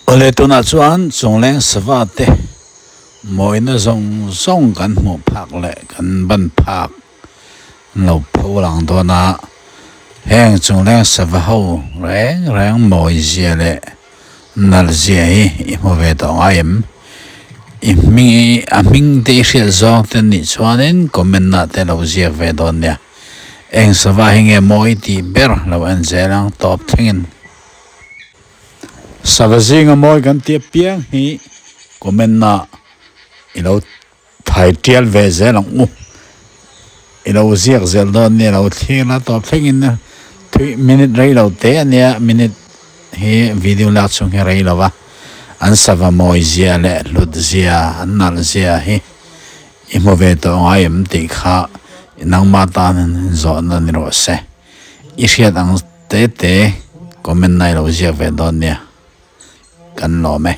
Awle tunah chuan chungleng sava te mawina zawng zawng kan hmuh phak leh kan ban phak an lo pho lang dawn a, heng chungleng sava ho reng reng mawi zia leh nalh zia hi i hmu ve tawh ngai em? I hming i a hming te i hriat zawng te nih chuanin comment ah te lo ziak ve dawn nia. Eng sava hi nge mawi tih ber lo en zel ang tawp thlengin. Sava zinga mawi kan tih apiang hi comment ah i lo thai tial ve zel ang u. I lo ziak zel dawn nia lo thlir la tawp thlengin thui minute rei lo te a nia minute hi video lak chhung hi rei lo va an sava mawi zia leh hlut zia an nalh zia hi i hmu ve tawh ngai em tih kha nangmah tan zawhna ni rawh se. I hriat ang te te comment na i lo ziak ve dawn nia kan lawm e.